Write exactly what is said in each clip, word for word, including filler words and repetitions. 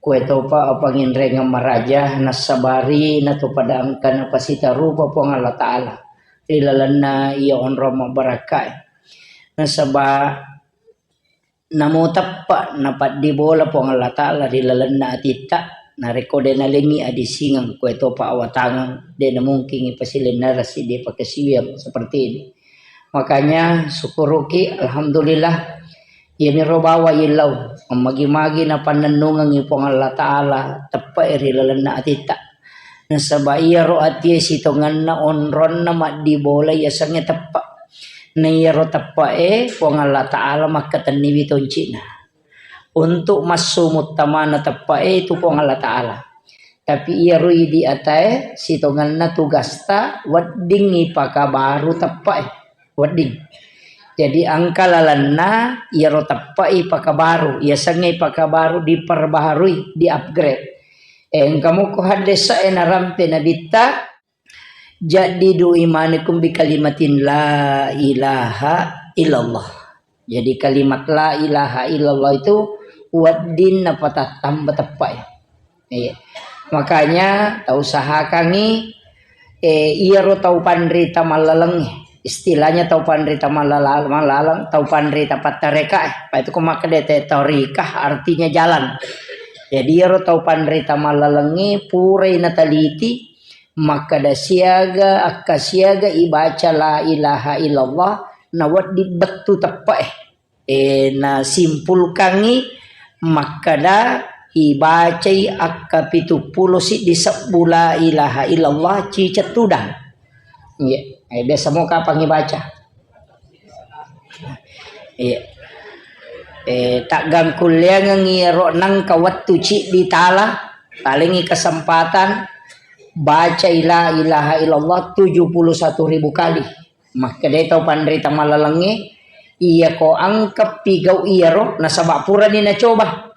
Kuetopa apanginrengeng maraja, nassabari natopada engka napasitarupa Puang Allah Ta'ala ri lalenna iya onrong mabbarakkae. Nasaba namo teppa napaddibola Puang Allah Ta'ala ri lalenna atitta, narekko de nalengngi adisingeng, kuetopa awatangeng, de namungkingi pasilennereng siddi pakasiwiang seperti ini. Makanya, syukuruki, alhamdulillah, iyamiro bawa illau, magi-magi napannennungengngi Puang Allah Ta'ala, teppe'e ri lalenna atitta. Nasaba iyaro atie sitongenna onronna maddibola yasengnge teppa. Na iyaro teppe'e, Puang Allah Ta'ala makkatenniwi toncina. Untuk massu muttamana teppe'e itu Puang Allah Ta'ala. Tapi iyaro idi atae sitongenna tugasta wedding ipakabaru teppe'e. Wedding. Jadi engka lalenna iyaro teppe'e ipakabaru, yasengnge ipakabaru diperbaharui, di-upgrade. Eh, engka muko haddesa'e narampe nabitta, "Jaddidu imanakum bi kalimatin la ilaha illallah." Jadi kalimat la ilaha illallah itu wedding napatattamba teppe'e. Iya. Makanya tau usahakangi, eh, iyaro tau panrita mallalengnge. Istilahnya tau panrita mallala-, mallaleng, tau panrita pattarekae. Apa itu ko makkeda te torikah artinya jalan. Jadi iyaro tau panrita mallalengnge purai nataliti, makkeda siaga, akka siaga ibaca la ilaha illallah, nawedding bettu teppe'e. Eh, nasimpulkangngi makkeda ibacai akka pitu pulo siddi sebbu la ilaha illallah ciceng tudang. Iya, eh, biasa mo kapang ibaca. Iya. Eh, taggangkulleangengngi ro nangka wettu ciddi tala, talengngi kesempatan, bacai la ilaha illallah tujuh puluh satu ribu kali. Makkedai tau panrita mallalengnge, iyako engka pigau iyaro, nasaba purani nacoba.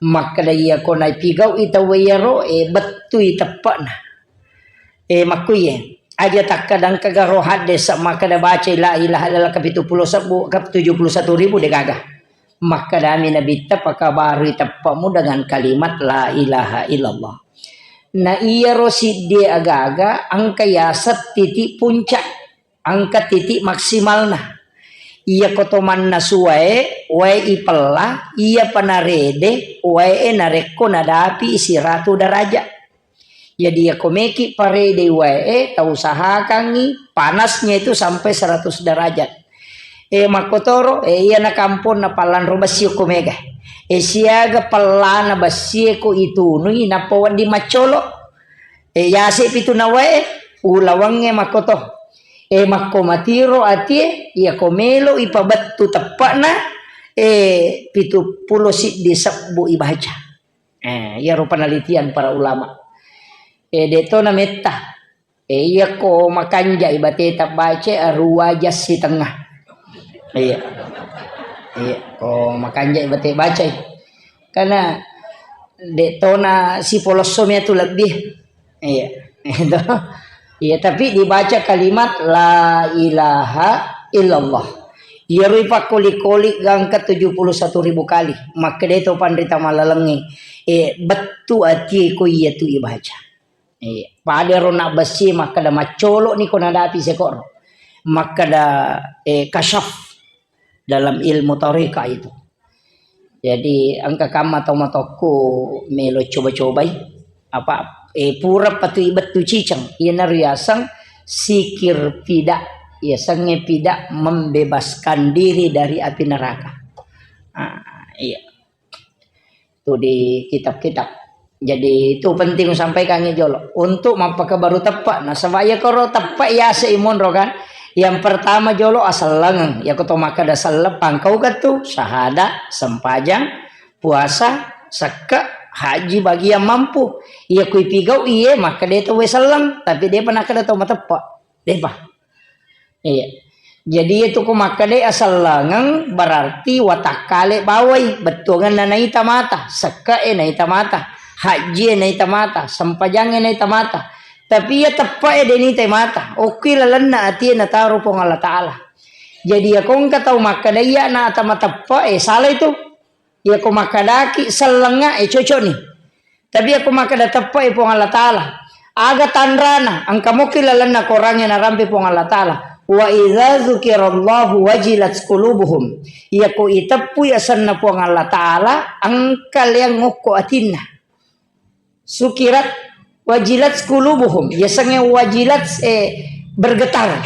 Makkeda iyako naipigau'i tauwe iyaro, eh, bettui teppe'na. Eh, makkuiye, aja takkadang kagaro haddesa makkeda bacai la ilaha illallah kapitu pulo sebbu, ka tujuh puluh satu ribu degaga. Makkedami Nabitta, "Pakabarui teppe'mu dengan kalimat la ilaha illallah." Na iyaro siddie agaga engka yaseng titik puncak, engka titik maksimalna. Iyako to mannasu wae, wae ipella, iyapa narede wae narekko nadapi siratu derajat. Jadi, iyako meki parede wae, tau usahakangngi panasnya itu sampai seratus derajat. Eh, makkotoro, eh, iyana kamponna pallanro bessi okko mega. Eh, siaga pellana bessie ko itunui, nappa wedding maccolo. Eh, yase pitu na wae, ulawangnge makkoto. Eh, makko matiro atie, iyako melo ipabettu teppe'na, eh, pitu pulo siddi sebbu ibaca. Eh, iyaro penelitian para ulama. Eh, de to na metta. Eh, iyako makanjai bateta baca, eh, aruwa jas sitengnga. Iya. Iya, ko makanjai bate bacai. Karena de to na sipolosso mi atu lebbi. Iya. Itu. Iya, tapi dibaca kalimat la ilaha illallah. Iyaro ipakkoli-koli gangka tujuh puluh satu ribu kali. Makkedai to panrita mallalengnge, eh, bettu atie ko iyatu ibaca. Eh, pada ro nabbessi makkeda maccolo ni ko nadapi sekoro. Makkeda, eh, kasyaf dalam ilmu tarekat itu. Jadi, engka kamma tau matokku melo coba-cobai. Apa, eh, pura patui bettu ciceng. Iyana riaseng sikir pida. Yasengnge pida membebaskan diri dari api neraka. Ah, iya. Tu di kitab-kitab. Jadi, itu penting sampaikan jolo. Untuk mappakabaru teppa. Nasaba iya koro teppa yase imonro kan. Yang pertama jolo asellengeng. Iya ko to makkeda selleng pangkau kan tu. Syahada, sempajang, puasa, sekke, haji bagi yang mampu. Iya kui pigau iye makkeda to we selleng. Tapi dia pernah kada tau mateppa. Depa. Iya. Jadi itu ku makkeda asellengeng berarti watakkale bawai bettuangenna naita mata, sekke'e naita mata, hajjie naita mata, sempajangnge naita mata. Tapi iya teppe'e de nitai mata, okki lalenna atie nataro Puang Allah Ta'ala. Jadi iya kongka tau makkeda iya na ata mateppe'e, salah itu. Iya ko makkadaki sellengnga, eh, cocok ni. Tapi iya ko makkada teppe, eh, Puang Allah Ta'ala. Aga tanrana, engka moki lalenna Korangnge narampe Puang Allah Ta'ala. "Wa idza dzukirallahu wajilat qulubuhum." Iya ko iteppui asenna Puang Allah Ta'ala, engka leang okko atinna. Sukirat wajilat qulubuhum. Yasengnge wajilat, eh, bergetar.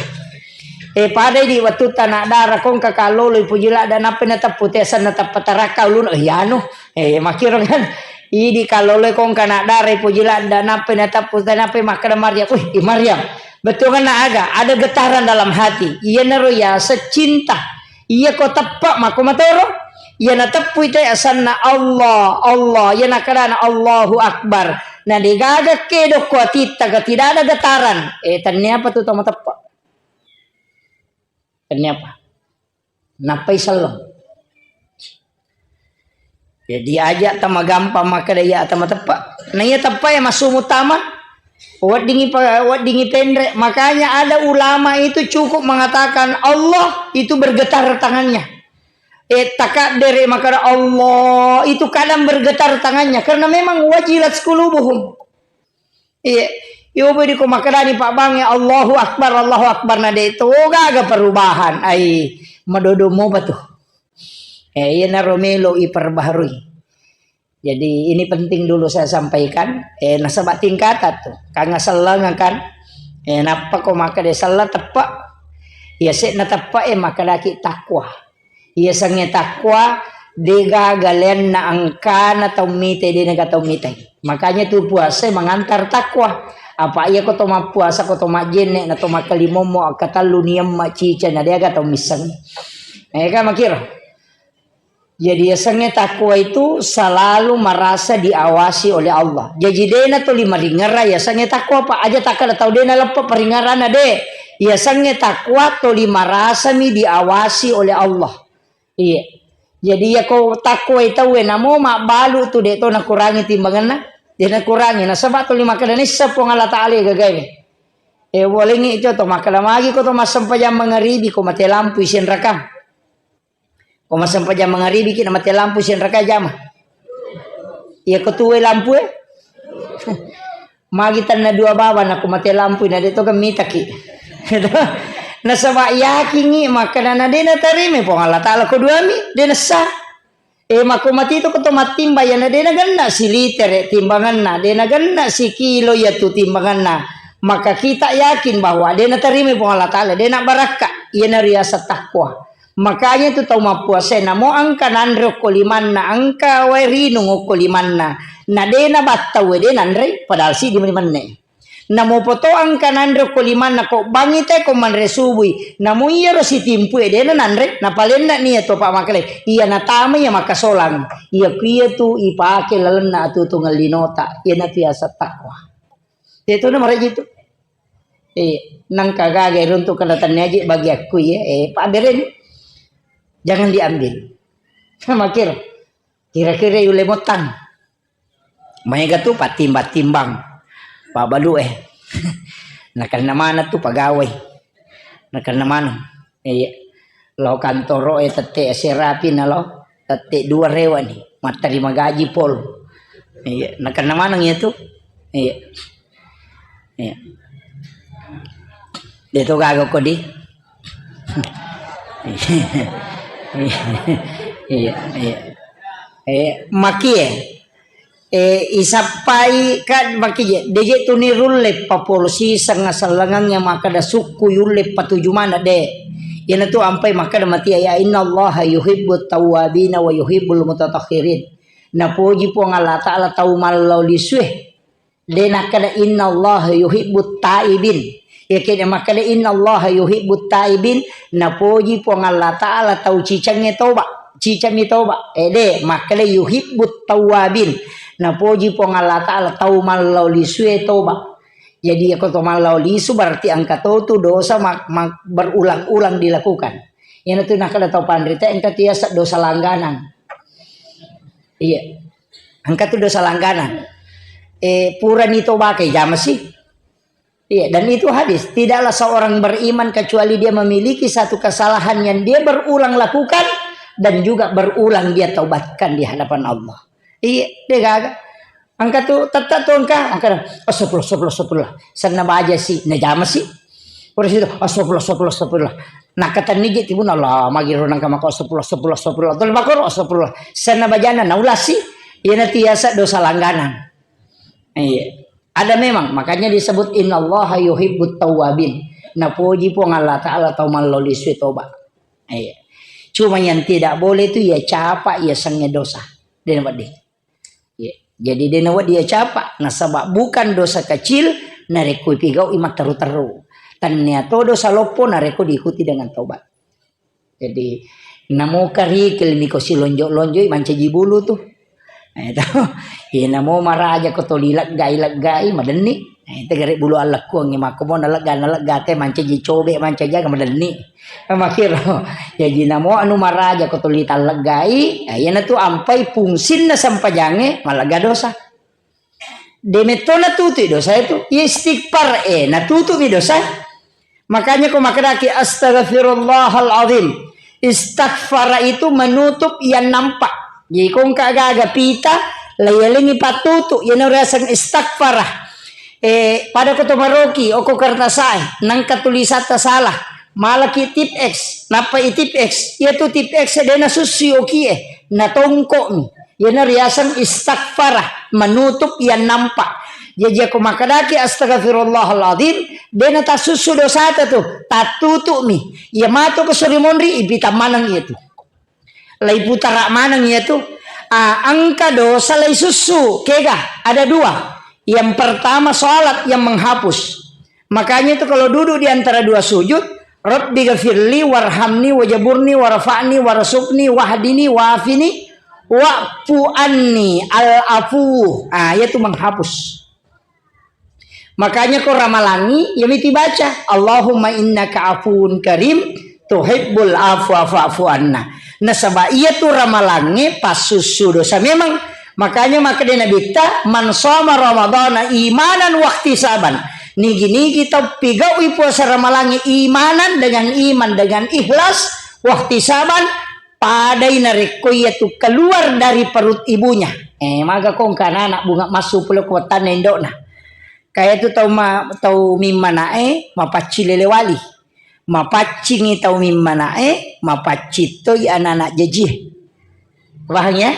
Eh, padai di wettu tana dara kongka kalolo ipuji ladda nappa nateppu te asenna teppa tarakka ulun, eh, anu. Eh, makkiro kan. Idi kalolo kongka na dara ipuji ladda nappa nateppu te nappa makkada Maryam, "Wih, i Maryam." Bettuanna aga? Ada getaran dalam hati. Iyanaro yaseng cinta. Iya ko teppe mako matoro. Iya nateppui te asenna Allah, Allah. Iya nakadana Allahu Akbar. Na degaga kedo ko atitta ga tidak ada getaran. Eh, tenniapa tu tau mateppe? Tenniapa? Nappai selleng. Jadi aja tama gampang makkeda iya tama teppe. Na iya teppe ya masuk utama. Weddingi pa-, weddingi penre. Makanya ada ulama itu cukup mengatakan Allah itu bergetar tangannya. Eh, takaddere makkeda Allah itu kadang bergetar tangannya karena memang wajilat qulubuhum. Iya. Yobo di ko makkedani Pak Bang, ya Allahu Akbar, Allahu Akbar, na de to gaga perubahan. Ai, madodo mopa tu. Eh, iyanaro melo iperbaharui. Jadi ini penting dulu saya sampaikan. Eh, nasaba tingkatan tu. Kanga selleng kan. Eh, nappa ko makkeda selleng teppe. Iya sekna teppe, eh, makkedaki takwa. Iya sengnge takwa, de gaga leanna engkana tau mitai, de naga tau mitai. Makanya tu puasa mengantar takwa. Apa iya ko to mappuasa, ko to majjenne, na to makkalimommo, akkatellu niamma cica, na de aga tau misseng. Eh, kan makiro. Jadi yasengnge takwa itu selalu merasa diawasi oleh Allah. Jadi dena tuli maringara yasengnge takwa, Pak. Aja takkada tau dena leppa paringarana, de. Yasengnge takwa tuli merasami diawasi oleh Allah. Iya. Jadi iya ko takwai tauwe namo mabbalu tu de to nakurangi timbanganna. De nakurangi nasaba tuli makkada nissa Puang Allah Ta'ala gagawe. Eh, walengngi to, to makkada magi ko to massempajang mangaribi ko mate lampu isenraka. Ko massempajang mangaribi ki na mate lampu isenraka jama. Iya ko tuwe lampu e. Magi tanna dua bawang nako mate lampu na de to kan mitaki. Nasaba yakingi makkada na de natarima Puang Allah Ta'ala ko duami, de nessa. Eh, mako mati to ko to mattimba ya na de nagenna silitere timbanganna, de nagenna sikilo ya tu timbanganna. Maka kita yakin bahwa de natarima Puang Allah Ta'ala, de na barakka, iya na riasa takwa. Makanya tu tau mappuasa namo engka nanre okko limanna, engka wae rinung okko limanna. Na de nabattau de nanre, padahal siddi mani menne. Namo poto engka nanre okko limanna ko bangi te ko manre subui. Namo iyaro sitimpu e de nanre, napalenna nia to pa makale. Iya natama iya makasolang. Iya kuya tu ipake lalenna atutungan linota. Iya na tu yaseng takwa. Itu na maraji tu. Eh, nangka gaga runtuk kena tanya aja bagi aku ya. Eh, Pak Beren, jangan diambil. Makir. Kira-kira yule motang. Maega tu pattimbang-timbang. Pabalu eh. Nakenna mana tu pagawai. Nakenna mana. Iya. Lao kantoro e tette serapi na lao. Tette dua rewa ni. Matterima gaji pol. Iya. Nakenna maneng iya tu. Iya. Iya. De to gaga ko di. Iya, iya. Eh, makie. Eh, isappai kan makie. De je tu ni rulle papolo siseng asellengang ya makkada sukku yulle patuju mana de. Iyana tu ampai makkada matia ya innallaha yuhibbut tawwabina wa yuhibbul mutatahhirin. Napoji Puang Allah Ta'ala tau mallau lisue. De nakkeda, "Innallaha yuhibbut taibin." Iyakiya makkeda, "Innallaha yuhibbut taibin," napoji Puang Allah Ta'ala tau cicengnge toba, cicemmi toba. Eh, de, makkeda, "Yuhibbut tawwabin," napoji Puang Allah Ta'ala tau mallau lisue toba. Jadi, iyako to mallau lisu berarti engka to tu dosa mak-, mak-, berulang-ulang dilakukan. Iyanatu nakkeda tau panrita engka tu yaseng dosa langganan. Iya. Engka tu dosa langganan. Eh, purani tobakai, jama si. Iya, dan itu hadis, tidaklah seorang beriman kecuali dia memiliki satu kesalahan yang dia berulang lakukan, dan juga berulang dia taubatkan di hadapan Allah. Iya, de' gaga. Engka tu, tette' tu engka, engka, "Astagfirullah, astagfirullah, astagfirullah." Senna baja si, najama si. Pura situ, "Astagfirullah, astagfirullah, astagfirullah." Nakatenni je tibuna, "Allah, magiro nangka mako astagfirullah, astagfirullah, astagfirullah." Tuli makoro, "Astagfirullah." Senna bajana, naulasi. Iyana tiasa dosa langganan. Iya. Ada memang, makanya disebut, "Innallaha yuhibbut tawwabin." Napoji Puang Allah Ta'ala tau mallolisui toba. Iya. Cuma yang tidak boleh itu ya capa, ya sengnge dosa. De' nawedding. Iya. Jadi de' nawedding ya capa. Nasaba bukan dosa kecil, narekko ipigau'i matteru-teru. Tannia to dosa loppo, narekko diikuti dengan taubat. Jadi, namo karikil miko silonjo-lonjoi mancaji bulu tu. Eh, to. Iya, namo maraja ko toli leggai-leggai, madenni. Eh, tegare bulu allekkuang, mako mo nalegga, nalegga te mancaji cobe, mancaji aga, madenni. Eh, makiro. Jaji, namo anu maraja ko toli talleggai, eh, iyanatu ampai fungsinna sempajangnge, malegga dosa. De' metto natutu'i dosa itu. Iya istighfar, eh, natutu'mi dosa. Makanya ko makkedaki, "Astaghfirullahal azim." Istaghfara itu menutup yang nampak. Jadi ko engka gaga pita, layalengi patutu, iyana riaseng istaghfara. Eh, pada ko to maroki, oko kertasae, nangka tulisatta salah. Malaki tip X, nappa i tip X. Iya tu tip X de' nasussui okie, natongko'mi. Iyana riaseng istaghfarah, menutup yang nampak. Jaji ko makkedaki astaghfirullahaladzim, de' natasussu dosata tu, tattutu'mi. Iya matu ko suri monri, ipita maneng iya tu. Laiputara maneng iya tu. Ah, engka dosa laisussu, kega? Ada dua. Yang pertama salat yang menghapus. Makanya itu kalau duduk di antara dua sujud, "Rabbi ghafirli warhamni wajaburni warfa'ni warasukni wahdini wafini wa'fu anni." Al-afu. Ah, yaitu menghapus. Makanya ko ramalangi, ya miti baca, "Allahumma innaka afuwun karim, tuhibbul afwa fa'fu anna." Nasaba iya tu ramalangnge passussu dosa memang. Makanya makkeda Nabitta, "Man shoma Ramadana imanan wahtisaban." Nigi-nigi tau pigaui puasa ramalangnge imanan, dengan iman, dengan ikhlas, wahtisaban, padai narekko iya tu keluar dari perut ibunya. Eh, maga ko engka anak bunga massu pole ko wettanna indo'na. Kaya tu tau ma-, tau mimmanae mapaccing lele wali. Mapaccingi tau mimmanae, mapaccing toi anak-anak jajie. Paham ya?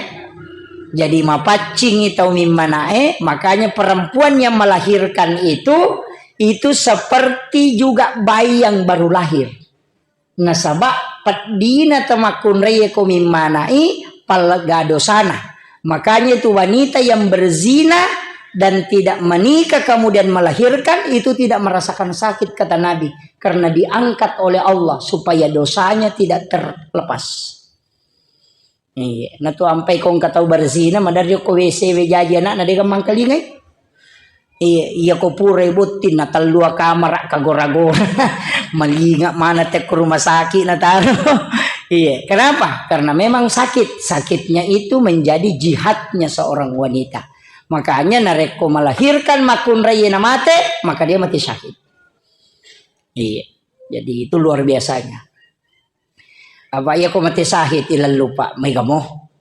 Jadi mapaccingi tau mimmanae, makanya perempuan yang melahirkan itu, itu seperti juga bayi yang baru lahir. Nasaba peddina tamakkunraie ko mimmana'i pallegga dosana. Makanya itu wanita yang berzina dan tidak menikah kemudian melahirkan itu tidak merasakan sakit, kata Nabi, karena diangkat oleh Allah supaya dosanya tidak terlepas. Iya, natu ampai ko engka tau berzina, maderri ko W C we jaji anakna, de gampang kalingai. Iya, iya ko purai botting na tellua kamara kagora-gora. Malinga mana te ko rumah sakit na taro. Iya, kenapa? Karena memang sakit. Sakitnya itu menjadi jihadnya seorang wanita. Makanya narekko melahirkan makkunrai na mate, maka dia mati syahid. Iya. Jadi itu luar biasanya. Apa iya ko mate syahid ilallupa, maega mo.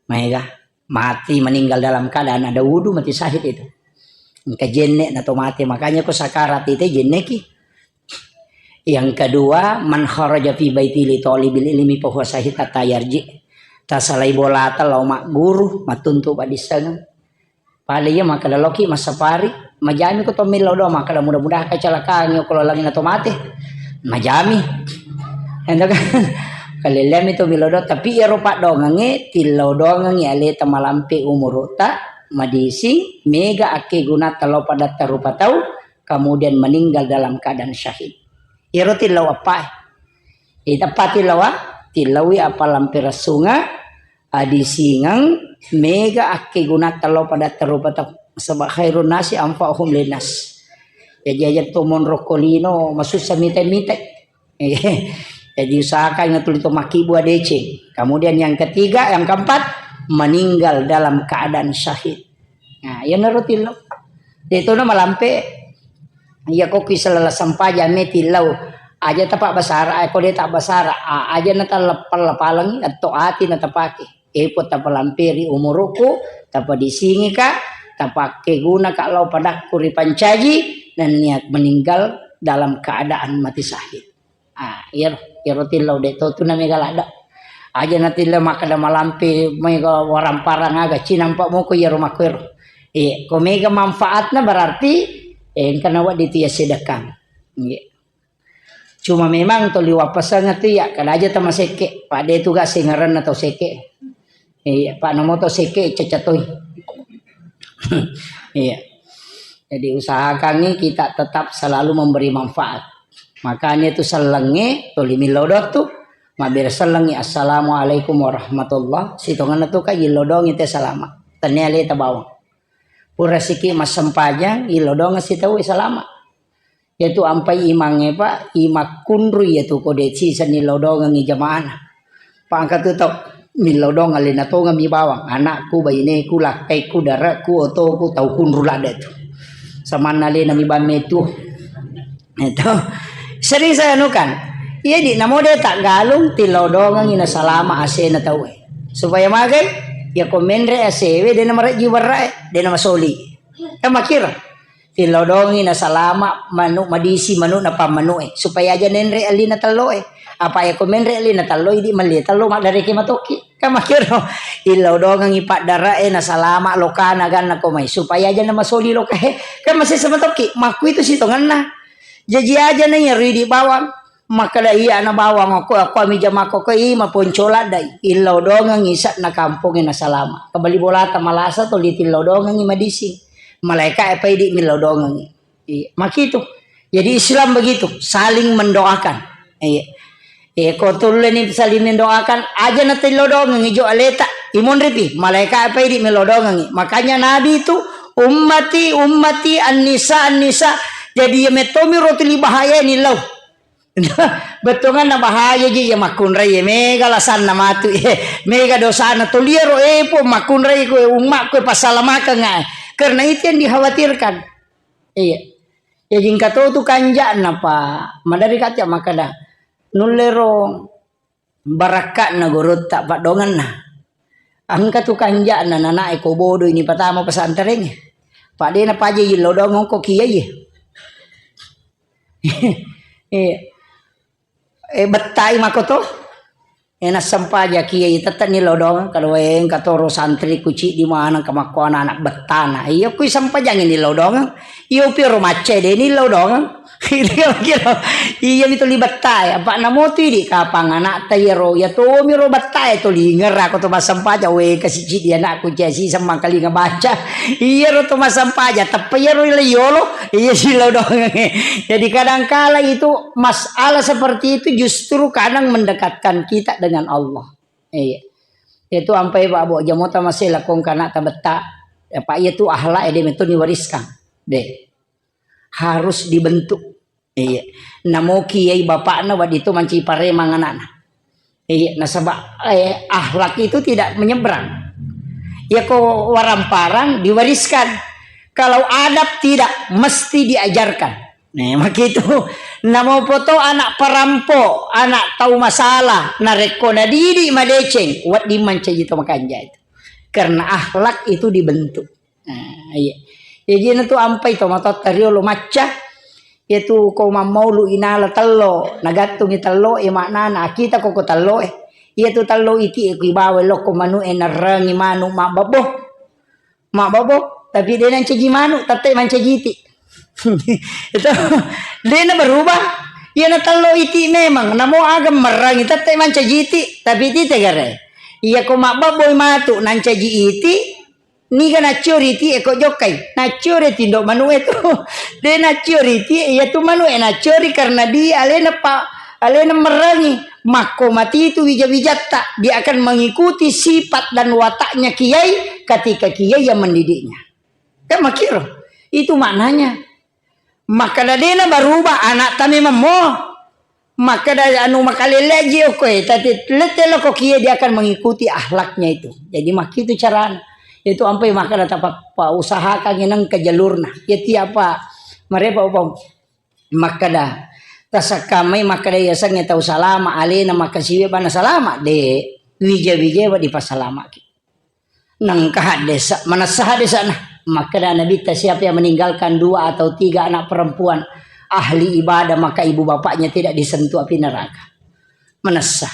Maega. Mati meninggal dalam keadaan ada wudu, mati syahid itu. Engka jenne na to mate, makanya ko sakarat itu jenneki. Yang kedua, man kharaja fi baiti li talibil ilmi fa huwa syahid hatta yarji. Tasalai bolata lao magguru, matuntu padissengeng. Pale iya makkeda loki massapari, majami ko to millau doang makkeda mudah-mudahan kecelakaan iya ko laleng na to mate. Majami. Ento kan. Kalelleami to millau doang, tapi iyaro paddoangengnge tillau doangengngi aleta malampe umuru'ta, madising, mega akkegunatta lao padatta rupa tau, kemudian meninggal dalam keadaan syahid. Iyaro tillau eppa e. Iteppa tillaua, tillaui apa lampe ressunga, adisingeng, mega akkegunatta lao padatta rupa tau. Saba khairun nasi anfa'uhum linnas. Jaji aja to monro ko lino, masussa mite-mite. Jadi usahakan tuli to makkibua deceng. Kemudian yang ketiga, yang keempat, meninggal dalam keadaan syahid. Nah, iyanaro tillau. De tona malampe, iya ko ki selala sempajang me tillau. Aja tapabbasara, eh, ko de tabbasara, a-, aja natallappalla palengngi, atto ati natapake. Epo tapalamperi umuruku, tapadisingika, tapakegunaka lao padakku ripancaji, nennia meninggal dalam keadaan mati syahid. Ah, iyaro, iyaro tillau de to tu namega ladda. Aja natillau makkeda malampe mega waramparang aga cinampa moko iyaro makkuero. Eh, ko mega manfaatna berarti, eh, engka nawedding tu iya sedekang. Nggih. Cuma memang toli wappasengeng tu iya, kada aja tamasekke, pa de tu ga sengerenna tau sekke. Iya, pa namo tau sekke cacatoi. Iya. Jadi usahakangi kita tetap selalu memberi manfaat. Makanya tu sellengnge toli millau doang tu, mabbere sellengngi, "Assalamualaikum warahmatullah." Sitongenna tu ka illau doang te salama. Tennia leta bawang. Pura siki massempajang, illau doang sitau salama. Iyatu ampai imangnge, Pak, imakkunrui iyatu ko de sisenni lao dongengngi jamaana. Pak, engka tu tau millau dongeng alena tongeng mi bawang, anakku, baineku, lakkaiku, dare'ku, otoku, tau kunru ladde tu. Samanna alena mi bamme tu. Itu. Sering saya anukan. Iya di namo de taggalung, tillau dongengngi nasalama asena tauwe. Supaya magai, iya ko menre asewe, de namarejji werrae, de namasoli. Kan makkiro. Tillau dongengngi nasalama manu madisi manu na pammanu'e, supaya aja nenre allina telloe. Apa iya ko menre allina tello, idi melli tello maddareke matokki. Kan makkiro, illau dongengngi paddare'e nasalama lokana ganna ko mai, supaya aja namasoli lokae. Kan masessa matokki, makkuitu sitongenna. Jaji aja na iya ridi bawang. Makkeda iya ana bawang okko, okko ami jamakko ko i maponco laddai. Illau dongengngi isa'na kampongnge nasalama. Kebali bolata malasa toli tillau dongengngi madising. Malaika e paidi millau dongengngi. Iya, makitu. Jadi Islam begitu, saling mendoakan. Iya. Iya, ko tulleni saling mendoakan, aja na tillau dongengngi jo aleta. Imonripi, malaika e paidi millau dongengngi. Makanya Nabi itu ummati, ummati, an-nisa, an-nisa. Jadi iya mettomi rotuli bahaya ni lau. Bettuanganna bahaya ji iya makkunrai, iya mega lasanna matu, iya mega dosana toliaro, eh, Puang, makkunrai koe, ummakku, eh, passalamakengnga, eh. Karena itu yang dikhawatirkan. Iya. Ya jingka to tu kanja'na, Pak. Madari kaca makkeda, nullero barakka'na gurutta, paddoangenna. Engka tu kanja'na nanae ko bodo ini patama pesantrengnge. Pak, de napaja illau dongeng ko kiai. Iya. Eh, bettai mako to. Eh, nassempajaki, iya, tette ni lao dongeng, kada wae engka toro santriku ciddi maneng ka makko anak-anak bettana. Iya, kui sempajangi ni lao dongeng. Iya, upiaro macca de ni lao dongeng. Iya, kira. Iya, mi tuli bettai. Apa namo tu idi kapang anak ta iyaro, iya to mi ro bettai to lingerra ko to massempajang, we, kasi ciddi anakku cia si semmang kalinga baca. Iyaro to massempajang, teppa iyaro le yolo. Iya, si lao dongeng. Jadi kadangkala itu masalah seperti itu justru kadang mendekatkan kita dengan Allah. Iya. Itu ampai Pak Bu, jamota masih lakong kana tabetta. Ya, Pak, iya tu akhlak, ya, dia itu diwariskan. Deh. Harus dibentuk. Iya. Namoki yai bapakna wadi itu manci paremang anakna. Iya, nasaba, eh, akhlak itu tidak menyeberang. Ya, ko waramparang diwariskan. Kalau adab tidak, mesti diajarkan. Nah, makitu. Namo poto anak parampo, anak tau masalah, narekko nadidi madeceng, wedding mancaji to makanja itu. Karena akhlak itu dibentuk. Nah, iya. Jadi na tu ampai to matotta riolo macca. Iya tu ko mammaulu inala tello, nagattungi tello e maknana, akita ko ko tello e. Iya tu tello iti e kui bawa lokko manu e narrangi manu mabbabbo. Mabbabbo, tapi de nancaji manu, tette mancaji iti. Itu de na berubah. Iya na tello iti memang, namo aga merrangi tette mancaji iti, tapi iti tegare. Iya ko mabbabbo matu nancaji iti, Niga nacciori iti e ko jokkai? Nacciori tindo manu e tu. De nacciori iti e, iya tu manu e nacciori karena di alena pa, alena merangi. Makko mati itu wija-wijatta, dia akan mengikuti sifat dan wataknya kiai ketika kiai yang mendidiknya. Kan makiro. Itu maknanya. Makkeda dena berubah anakta memang mo. Makkeda anu makaleleji okko e, tapi lette loko kie dia akan mengikuti akhlaknya itu. Jadi makkitu carana. Itu ampai makkeda tapa pa usahakan nengka jalurna. Ya tiapa marepa upam makkeda Tasakkamai makkeda yasengnge tau salama, alena makkasiwiang bana salama, de, wija-wija wa dipasalamaki. Nengka haddesa, manessa haddesa na. Makkeda Nabitta, siapa yang meninggalkan dua atau tiga anak perempuan ahli ibadah, maka ibu bapaknya tidak disentuh api neraka. Manessa.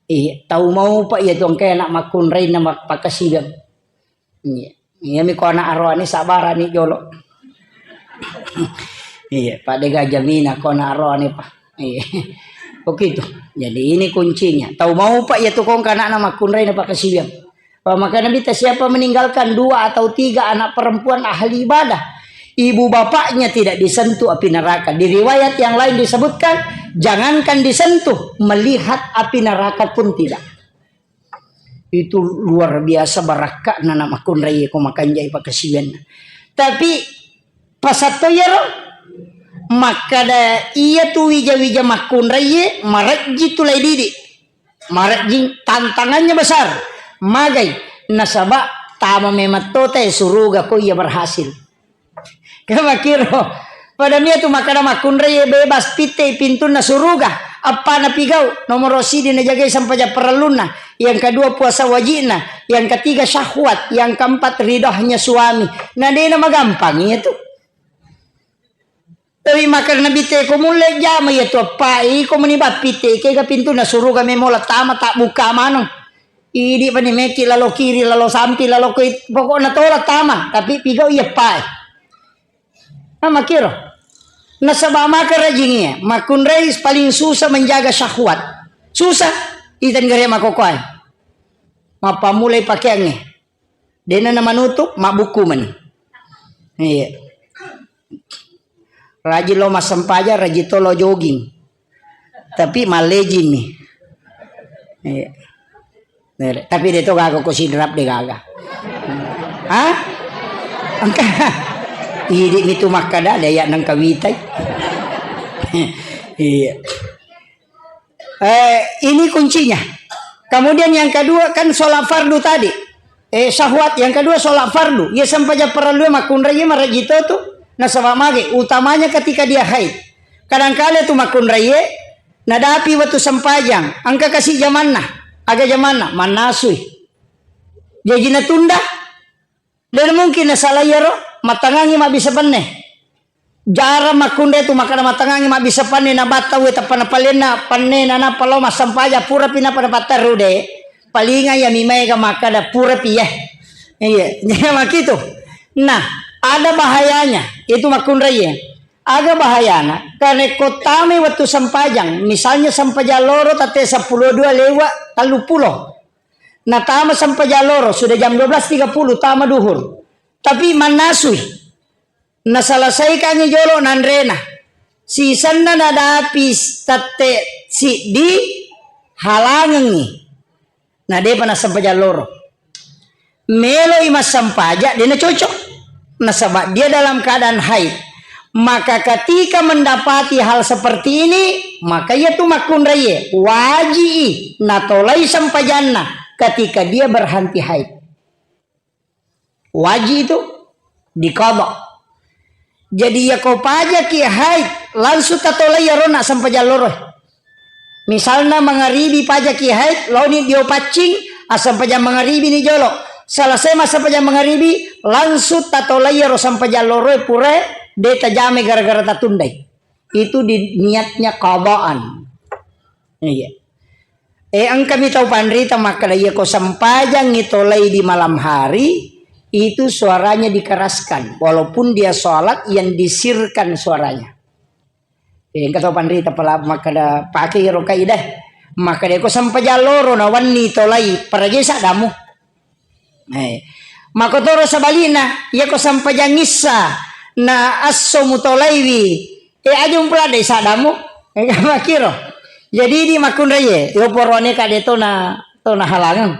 Iya, tau maupa iya tu engka anak makkunrai na mak-, pakasiwiang. Iya. Iya mi ko anak aroane sabarani jolo. Iya, pada gajah mina ko anak aroane pa. Iya. Begitu. Jadi ini kuncinya. Tau maupa iya tu ko engka anakna makkunrai na pakasiwiang. Apa maka Nabitta, siapa meninggalkan dua atau tiga anak perempuan ahli ibadah, ibu bapaknya tidak disentuh api neraka. Di riwayat yang lain disebutkan, jangankan disentuh, melihat api neraka pun tidak. Itu luar biasa barakka'na na makkunrai ko makanjai pakasiwianna. Tapi pasatto iyaro makkada iya tu wija-wija makkunrai marejji tu lai didi. Marejjing, tantangannya besar. Magai? Nasaba tama memang tota e suruga ko iya berhasil. Kamakiro. Pada mia tu makkada makkunrai bebas pitte pintunna suruga. Appana pigau, nomoro sidi najagai sempajang parellunna, yang kedua puasa wajibna, yang ketiga syahwat, yang keempat ridhonya suami. Nah, dena magampang iya tu. Tapi makkada Nabitta, ko mulle jama iya tu appa, iko meni bappitte, kega pintunna suruga memola tama, tak buka maneng. Idi pani meki lalo kiri, lalo sampi, lalo koi, pokokna tola tama, tapi pigau iya appa. Nah, makkiro. Nasaba maka rajingi, makkunrai paling susah menjaga syahwat. Susah, itan gare makokoe. Mappamulai pakeangnge. Dena na manutup, mabbukku mani. Iya. Rajin lo massempajang, rajin to lo jogging. Tapi mallejing mi. Iya. Nere. Tapi de to gaga ko sidrap de gaga. Hah? Engka. Idi mi tu makkada de ya nengka witai. Iya. Eh, ini kuncinya. Kemudian yang kedua kan sholat fardu tadi. Eh, syahwat. Yang kedua sholat fardu. Iya sempajang parellu makkunrai iya marejji to tu. Nasaba mage, utamanya ketika dia haid. Kadangkala tu makkunrai iya, nadapi wettu sempajang. Engka kasi jamanna. Aga jamanna? Mannasui. Jaji natunda. De mungkin nasalai iyaro, mattangangi mabbissa penne. Jarang makkunrai tu makkada mattangangi mabbissa penne, nabatta we tappa napalenna penne, nanappa lao massempajang, purapi nappa napatterru de. Palinga iya mi maega makkada purapi ya. Iya, makitu. Nah, ada bahayanya itu makkunrai ya. Aga bahayana? Karena ko tamai wettu sempajang, misalnya sempajang loro tette seppulo dua lewat tellu pulo. Natama sempajang loro, sudah jam dua belas tiga puluh, tama duhur. Tapi mannasui. Naselesaikangngi jolo nanrena. Sisenna nadapi tette siddi, halangengngi. Na depa nassempajang loro. Meloi massempajang, de nacocok. Nasaba dia dalam keadaan haid. Maka ketika mendapati hal seperti ini, maka iya tu makkunraie waji'i natolai sempajanna ketika dia berhenti haid. Waji itu diqadha. Jadi, iya ko pajaki haid, langsung tatolai iyaro na sempajang loro. Misalna mangaribi pajaki haid, laoni dio paccing, assempajang mangaribi ni jolo. Selesai massempajang mangaribi, langsung tatolai iyaro sempajang loroe purae de tajamai gara-gara tatundai. Itu di niatnya qadaan. Iya. Eh, engkami tau panrita makkeda, iya ko sempajangngi tolai di malam hari, itu suaranya dikeraskan. Walaupun dia sholat, yang disirkan suaranya. Eh, engka tau panrita pala makkeda, pake iro kaidah. Makkeda, ko sempajang loro na wenni tolai, paraje saddamu. Eh, makotoro sebalikna, iya ko sempajang issa na esso mutolaiwi, eh, aja mupeladai saddamu. Eh, makiro. Jadi di makkunraie, yo poroane kade tona, tona halangeng.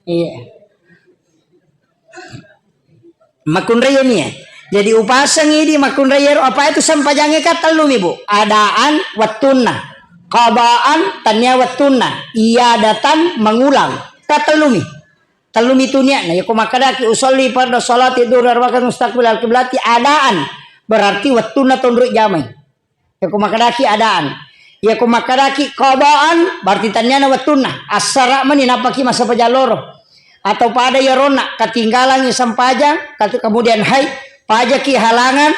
Iya. Makkunraie mi, eh. Jadi upasengi di makkunraie ro, apa itu sempajangnge ka tellumi, Bu. Adaan wettunna, qadaan tania wettunna, iadatan mengulang. Ka tellumi. Tellumi tu niatna, yako makkedaki usolli farda sholati dhuhri arba'a rakaat mustaqbilal kiblati adaan, berarti wettunna tonroi jamai. Iyako makkedaki adaan. Iyako makkedaki qadaan, berarti tenniana wettunna. Assara mani nappaki massempajang loro. Atau pada iyaronna, ketinggalangi sempajang, kat-, kemudian hai, pajaki halangan,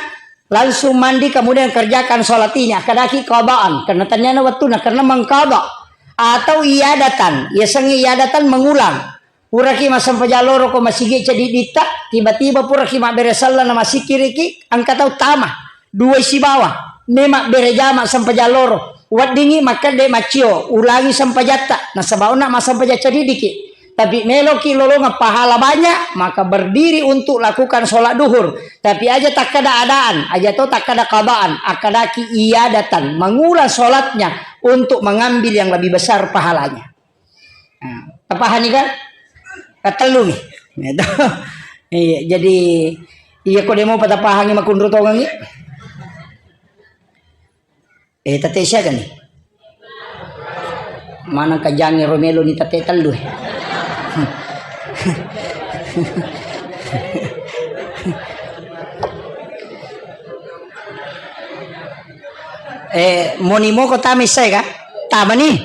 langsung mandi, kemudian kerjakan sholat ini. Akkedaki qadaan, karena tenniana wettunna, karena mengqada. Atau iadatan, yasengnge iadatan mengulang. Puraki massempajang loro ko masigi ceddiditta, tiba-tiba puraki mabbere selleng na massikkiriki, engka tau tama, duai sibawa, me mabbere jama sempajang loro, weddingi makkedde maccio, ulangi sempajatta, nasaba onna massempajang cedidiki. Tapi meloki lolongeng pahala banyak, maka berdiri untuk lakukan sholat duhur. Tapi aja takkeda adaan, aja to takkeda qadaan, akkedaki iadatan, mengulang sholatnya untuk mengambil yang lebih besar pahalanya. Nah, tapahani kan? Katellumi. Gitu. Iya, jadi iya ko demo patapahangi makunru tongengi. Eh, tete siaga nih? Mana kajangi romelo ni tete tellu. Eh, moni moko tama issae ka? Tama ni?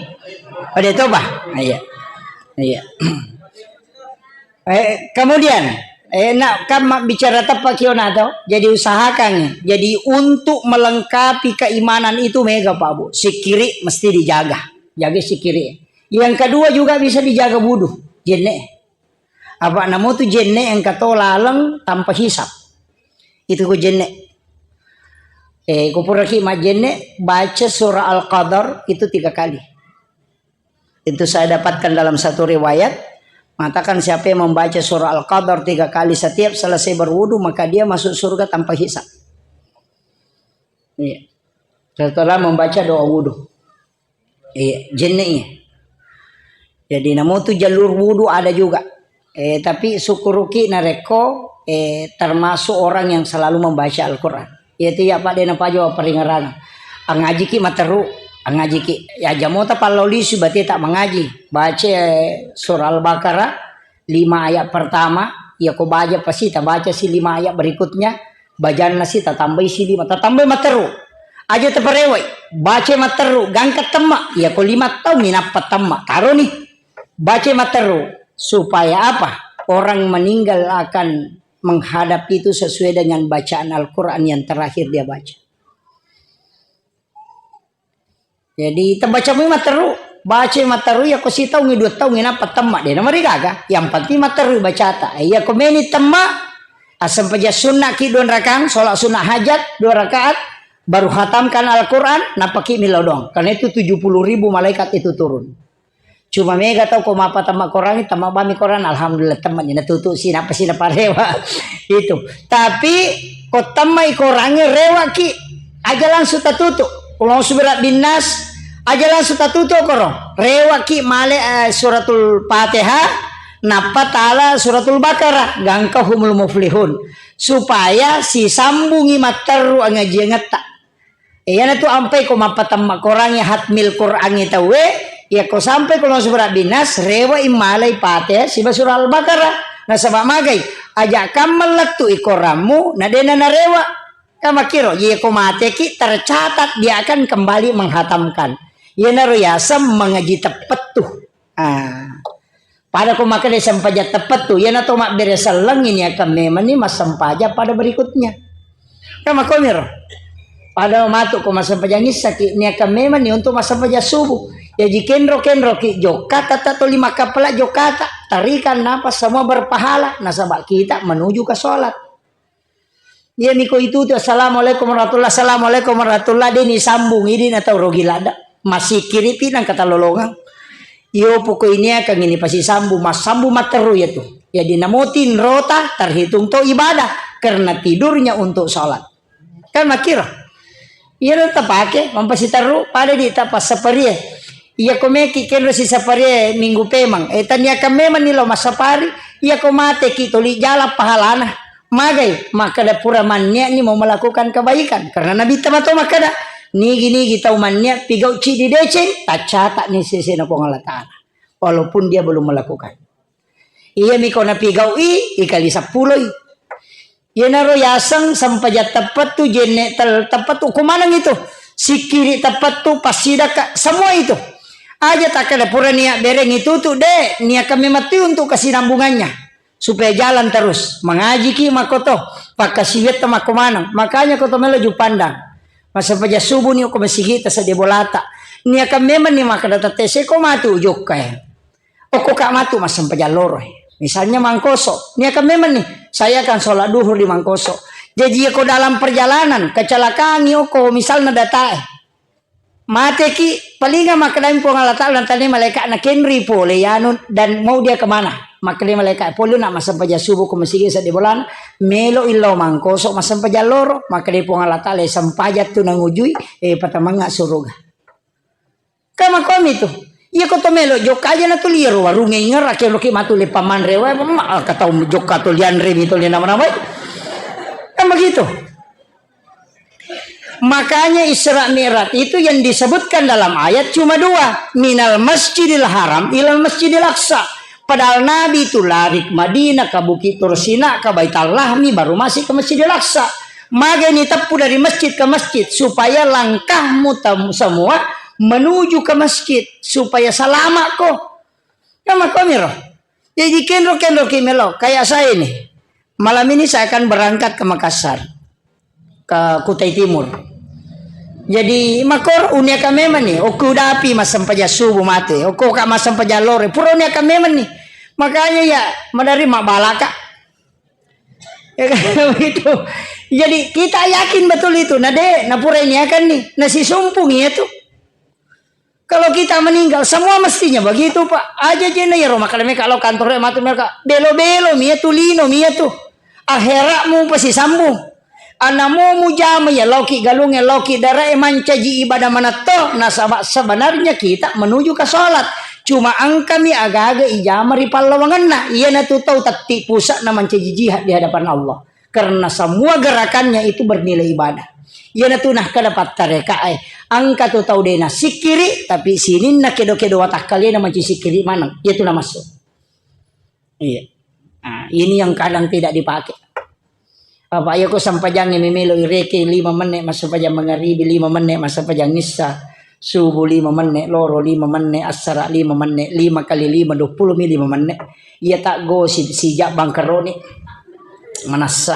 Ode toba? Iya. Iya. Eh, kemudian, eh, nak kan mak bicara tepat kiona to. Jadi usahakan. Jadi untuk melengkapi keimanan itu mega Pak Bu. Sikiri mesti dijaga. Jaga sikiri. Yang kedua juga bisa dijaga wudu. Jenne. Apa namo tu jenne engka to laleng tanpa hisap. Itu ku jenne. Eh, ku puraki majjenne, baca surah Al-Qadar itu tiga kali. Itu saya dapatkan dalam satu riwayat, mengatakan siapa yang membaca surah Al-Qadar tiga kali setiap selesai berwudu, maka dia masuk surga tanpa hisap. Iya. Setelah membaca doa wudu. Iya, jenne iya. Jadi, namo tu jalur wudu ada juga. Eh, tapi syukuruki narekko, eh, termasuk orang yang selalu membaca Al-Quran. Iya tu iya, Pak, dena pajo peringeran. Angajiki materu, angajiki. Ya, jamota pallau lisu, berarti tak mengaji. Baca, eh, surah Al-Baqarah, lima ayat pertama, iya ko baja pasti tabaca si lima ayat berikutnya, bajanna si tatambai si lima, tatambai materu. Aja taparewai, baca materu, gangka temma, iya ko lima taung minappa temma, taro ni, baca materu, supaya apa? Orang meninggal akan menghadap itu sesuai dengan bacaan Al-Quran yang terakhir dia baca. Jadi, tabaca mui matteru, baca matteru, iya ko sitaungi, dua taungi, nappa temma, de namarigaga. Yang penting matteru bacata. Iya ko meni temma, asempajang sunna ki dua rakang, sholat sunat hajat, dua rakaat, baru hatamkan Al-Quran, nappa ki millau doang. Karena itu tujuh puluh ribu malaikat itu turun. Cuma mega tau ko mappatemma Korangnge, temma bami Korang, alhamdulillah, temma ni natutu si, nappa si naparewa. Itu. Tapi ko temmai Korangnge, rewaki, aja langsung tatutu. Qul a'udzu birabbinas, aja langsung tatutu koro. Rewaki male, eh, suratul Fatihah, nappa tala suratul Baqarah, gangka humul muflihun. Supaya sisambungi matteru angajiangetta. Iyanatu ampai ko mappatemma Korangnge, hatmil Korangnge tauwe, iya ko sampai ko langsung birabbinas, rewa immalai Fatihah siba surah Al-Baqarah. Nasaba magai, aja kamma lettu i Korammu, na dena narewa. Ka makkiro, iya ko mateki, tercatat dia akan kembali menghatamkan. Iyanaro yaseng mangaji teppettu. Ah. Pada ko makkeda sempajang teppettu, iyana to mabbere sellengngi niakang memenni massempajang pada berikutnya. Kan makkomiro. Pada matu ko massempajang issaki, niakang memenni untuk massempajang subuh. Jaji kenro-kenroki jokka, tata toli makkappala jokkata. Tarikan napas semua berpahala, nasaba kita menuju ke sholat. Iyami ko itu tu, "Assalamualaikum warahmatullah, assalamualaikum warahmatullah," de ni sambung, idi na tau rogi ladda. Masikkiripi nangka talolongeng. Iyo poko iniakang ini pasi sambung, massambung matteru iya tu. Jadi namo tinrota terhitung to ibadah karena tidurnya untuk sholat. Kan makkiro. Iyaro tapake, mampasiterru, pada di tapassaparie. Iya ko meki kenro sisaparie minggu pemeng. Eh, taniakang memang ni lo massapari. Iya ko mateki toli jala pahalana. Magai, makkeda pura mannia'ni mau melakukan kebaikan. Karena Nabi tama to makkeda, nigi-nigi tau mannia pigau cidi deceng, taccata ni sesena Puang Allah Ta'ala. Walaupun dia belum melakukan. Iyami ko napigau'i, ikali seppuloi. Iyanaro yaseng sempajang teppettu, jenne tel-, teppettu, ko maneng itu. Sikkiri teppettu, passidakka, semua itu. Aja takkeda pura nia bereng itu tu, de, niakan memang tu untuk kesinambungannya. Supaya jalan terus. Mangajiki makkoto, pakkasiwiatta makko maneng. Makanya koto melo jupandang. Massempajang subuh ni ko masigita sedde bolata. Niakan memang ni makkeda tette seko matu jokka e. Okko ka matu massempajang loro e. Misalnya Mangkoso, niakan memang ni, saya akan sholat duhur di Mangkoso. Jadi ko dalam perjalanan, kecelakaan ni okko misalnya datae. Mateki, palinga makkedai Puang Allah Ta'ala, nantanai malaikatna, "Kenri pole yanu dan mau dia kemana?" Makkedai malaikat, "Pole nak massempajang subuh ko masigi sedde bolana, melo illau Mangkoso massempajang loro." Makkedai Puang Allah Ta'ala, "Sempajang tu nangujui, eh, patamangnga suruga." Ka makomi tu. Iya ko to melo jokka aja na tu liaro warunge ingerake loki matu le pamanre wae, ma, ka tau jokka to lianre mi to le nama-namai. Kan begitu. Makanya Isra Mi'raj itu yang disebutkan dalam ayat cuma dua, minal masjidil haram ilal masjidil aqsa. Padahal Nabi itu lari ke Madinah, ke Bukit Tursina, ke Baitul Lahmi, baru masih ke Masjidil Aqsa. Magai ni teppu dari masjid ke masjid, supaya langkahmu tem-, semua menuju ke masjid, supaya selamat ko. Kan makomiro. Jadi kenro-kenro ki melo, kayak saya ini. Malam ini saya akan berangkat ke Makassar, ke Kutai Timur. Jadi makor uniaka memang ni, oku dapi massempajang subuh mate, oku ka massempajang lore, pura uniaka memang ni. Makanya ya, madari mabalaka. Ya kan? Begitu. Jadi kita yakin betul itu, nah de, nah pura ini akan ni, nah si sumpung iya tu. Kalau kita meninggal, semua mestinya begitu, Pak. Aja jena ya Roma, kalau mereka lo kantor matu mereka belo-belo mia tu, lino mia tu. Akhiratmu pasti sambung. Anamu mujama ya loki galung ya loki darai mancaji ibadah manatto. Nasaba sebenarnya kita menuju ke sholat. Cuma angkami aga-aga ijama ri pallawangenna. Iya natu tau tatti pusat na mancaji jihad di hadapan Allah. Karena semua gerakannya itu bernilai ibadah. Iyanatu nakkeda pattarekae, engka tu tau de nassikkiri, tapi sininna kedo-kedo watakkalena mancaji sikkiri maneng. Iyatu namassu. Iya. Nah, ini yang kadang tidak dipakai. Apa iya ko sempajangnge memelo ireke lima menit massempajang mangaribi, lima menit massempajang issa, subuh lima menit, loro lima menit, assara lima menit, lima kali lima, dua puluh mi lima menit. Iya tak go si, sijak bangkeroni. Manassa.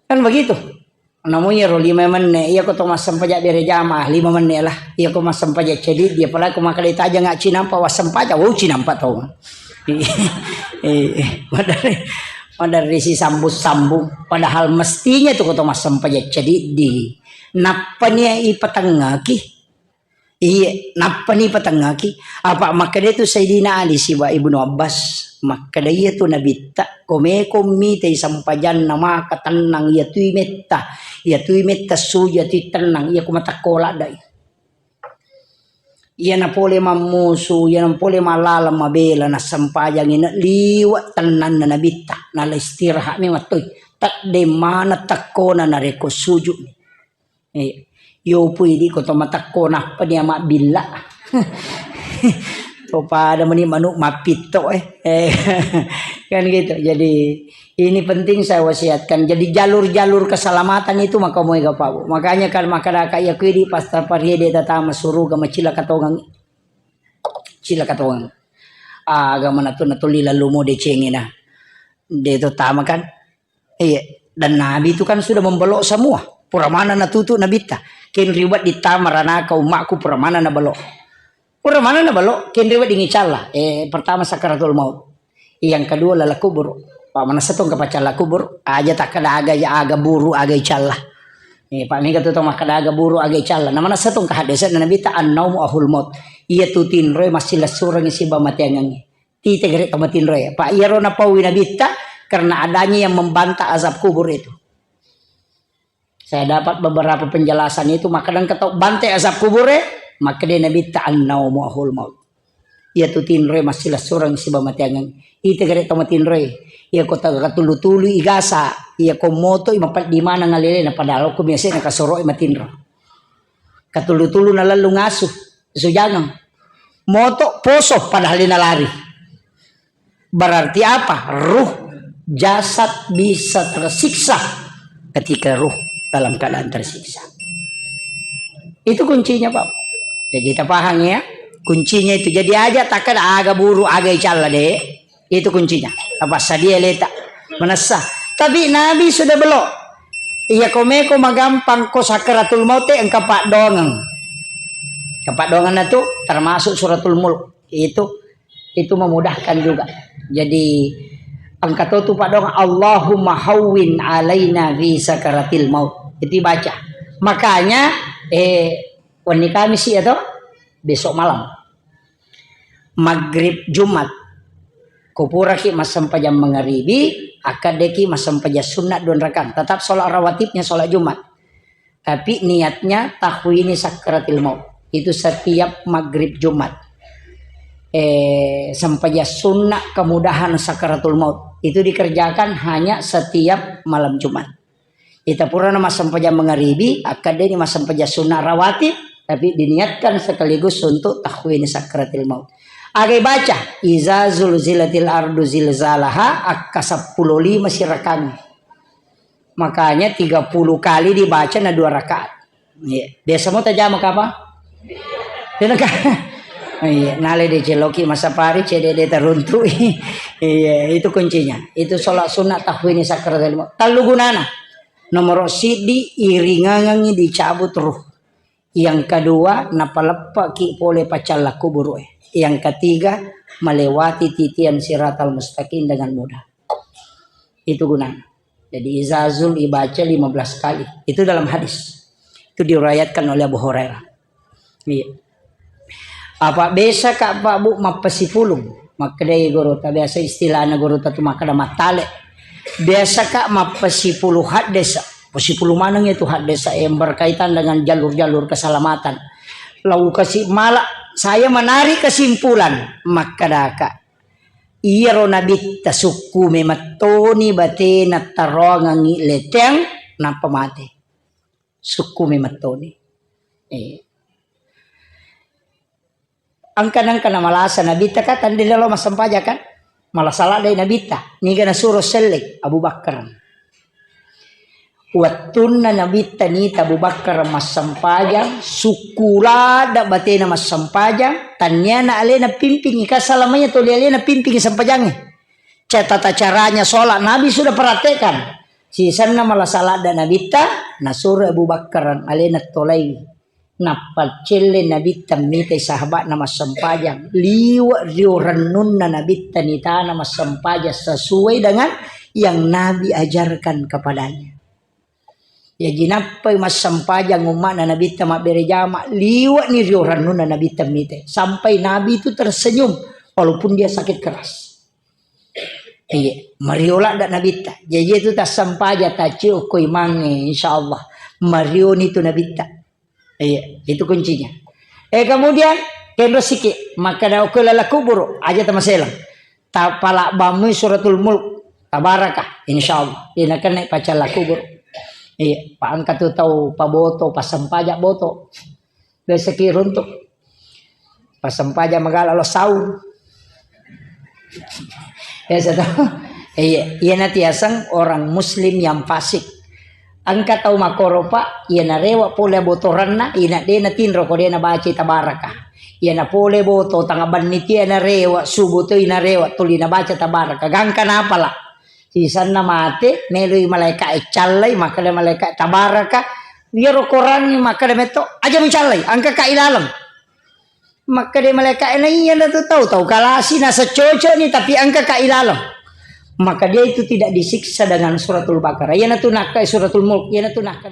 Kan begitu. Namu iyaro lima menne, iya ko to massempajang bere jamaah, lima menne lah. Iya ko massempajang cediddi, apalagi ko makkeda tajang cinampa wassempajang, wau cinampa to. Eh, maderri, maderri sisambung-sambung. Padahal mestinya tu ko to massempajang cediddi. Nappa nia ipatengngaki. Iye, nappani patengngaki. Apa makkeda tu Sayyidina Ali siba Ibnu Abbas, makkeda iya tu nabitta, ko meko mitai sempajanna maka tennang, iya tui metta, iya tui metta suju, iya tui tennang, iya ko matakko laddai. Iya na pole mammusu, iya na pole mallalang mabela, na sempajangi na liwa tennanna nabitta, na la istirahat mi mattoi. Tadde mana takkona narekko sujud ni. Eh, yopu idi ko to matakko nappa dia mabbilla. To pada meni manuk mappitto, eh. Eh, kan gitu. Jadi ini penting saya wasiatkan. Jadi jalur-jalur keselamatan itu maka moe gapau. Makanya kan makkadaka iya ko idi pas tapariede tatama suruga macilaka tongang. Cilaka tongang. Aga mana tu natuli lalu mo decengena. De to tama kan. Iya, dan Nabi itu kan sudah membelok semua. Pura mana natutu nabitta. Kenriwat dittama ranaka ummakku pura mana nabelok. Pura mana nabelok, kenriwat dingicalla. Eh, pertama sakaratul maut. Yang kedua lala kubur. Pak manassa tong kapacalla kubur, aja takkada aga, aga buru aga icalla. Eh, Pak mega tu tong makkada aga buru aga icalla. Na manassa tong kahaddesan nabitta annaumu ahul maut. Iya tu tinroe massilessurengi siba mateangengi. Tite gare to matinroe. Pak iyaro napaui nabitta karena adanya yang membantah azab kubur itu. Saya dapat beberapa penjelasan itu, makkeda engka tau bante azab kubure, makkeda nabitta annaumu ahul maut. Iya tu tinroe massilessureng siba mateangeng. Ite gare to matinroe. Iya ko tagatulu-tulu igasa, iya ko moto i mapeddi maneng alelena padahal ko biasa na kasoro i matinro. Katulu-tulu nalallu ngasu, sujangeng. Moto poso padahal dia nalari. Berarti apa? Ruh, jasad bisa tersiksa ketika ruh dalam keadaan tersiksa. Itu kuncinya, Pak. Jadi kita paham ya. Kuncinya itu. Jadi aja takkeda aga buru, aga icalla de. Itu kuncinya. Apa sadia leta. Manessa. Tapi Nabi sudah belok. Iya komeko magampang ko sakaratul maut te engka paddoangeng. Engka paddoangenna tu termasuk suratul mulk. Itu itu memudahkan juga. Jadi engka to tu paddoang, "Allahumma hawwin alaina fi sakaratil maut." Itu baca. Makanya eh wenni Kamis ya to? Besok malam. Maghrib Jumat. Kupuraki massempajang mangaribi, akkaddeki massempajang sunna dua rakaat. Tetap sholat rawatibnya sholat Jumat. Tapi niatnya tahwini sakaratil maut. Itu setiap maghrib Jumat. Eh, sempajang sunnah kemudahan sakaratul maut. Itu dikerjakan hanya setiap malam Jumat. Ita purana massempajang mangaribi, akkaddeni massempajang sunnah rawatib, tapi diniatkan sekaligus untuk tahwini sakaratil maut. Agai baca, "Iza zulzilatil ardu zilzalaha", akka seppulo lima sirakangnge. Makanya tiga puluh kali dibaca na dua rakaat. Iya. Biasa mo tajama kapang? Tenaka. Iya, nale de celoki masapari cede de taruntui. Iya, itu kuncinya. Itu sholat sunat tahwini sakaratul maut. Tellu gunana. Nomor siddi, iringangengi dicabut ruh. Yang kedua, napaleppaki pole pacalla kuburu e. Yang ketiga, melewati titian siratal mustaqim dengan mudah. Itu gunana. Jadi izazul ibaca lima belas kali. Itu dalam hadis. Itu diriwayatkan oleh Abu Hurairah. Iya. Apa biasa ka Pak Bu mappasipulung? Makkedai gurutta, biasa istilahna gurutta tu makkeda mattale. Biasa ka mappasipulu haddesa. Pasipulu maneng itu haddesa yang berkaitan dengan jalur-jalur keselamatan. Lau kasi mala, saya menarik kesimpulan, makkedaka. Iyaro nabitta sukku memettoni batena taroangangi leteng, nappa mate. Sukku memettoni. Eh. Angka-angka namalasa nabitta ka tandai lalo massempajang kan? Malasa ladde nabitta. Niga nasuro selleng Abu Bakar. Wettunna nabitta nita Abu Bakar massempajang, sukku ladde batena massempajang, tanniana alena pimpingi, ka salamanya toli alena pimpingi sempajangnge. Ca-, tata caranya sholat Nabi sudah praktekkan. Sisenna malasa ladde nabitta, nasuro Abu Bakar alena tolai. Nappa celle nabitta mitai sahabatna massempajang. Liwe rio rennunna nabitta nitana massempajang sesuai dengan yang Nabi ajarkan kepadanya. Jaji nappai massempajang umma'na nabitta mabbere jama, liwe'ni rio rennunna nabitta mitai. Sampai Nabi itu tersenyum walaupun dia sakit keras. Iya, mario ladde nabitta. Jaji itu tassempajang taccio ko imangnge, insyaallah. Marioni tu nabitta. Iya, itu kuncinya. Eh, kemudian, kenro siki, makkeda okko lala kuburu, aja tamaselang. Tapala bammui suratul mulk, tabaraka, insyaallah. Ina kena pacalla kuburu. Iya, pa engka tu tau paboto, passempaja boto. Biasa ki runtuk. Passempaja magala lo saung. Biasa to. Iya, iya natiaseng orang muslim yang fasik. Engka tau makkoro, Pak, iya narewa pole abotoranna, ina de natinro ko de nabaca tabaraka. Iya na pole boto tanga banni tia narewa, subuh to inarewa, tuli nabaca tabaraka. Gangka napala. Sisanna mate, meloi malaika e callai, makkeda malaika tabaraka. Iyaro korangngi makkeda metto, aja mucallai, engka ka ilaleng. Makkeda malaika e, na iya na tu tau, tau kalasi nasa cocok ni, tapi engka ka ilaleng. Maka dia itu tidak disiksa dengan suratul Baqarah. Iya na tu nakka suratul Mulk, iya na tu nakka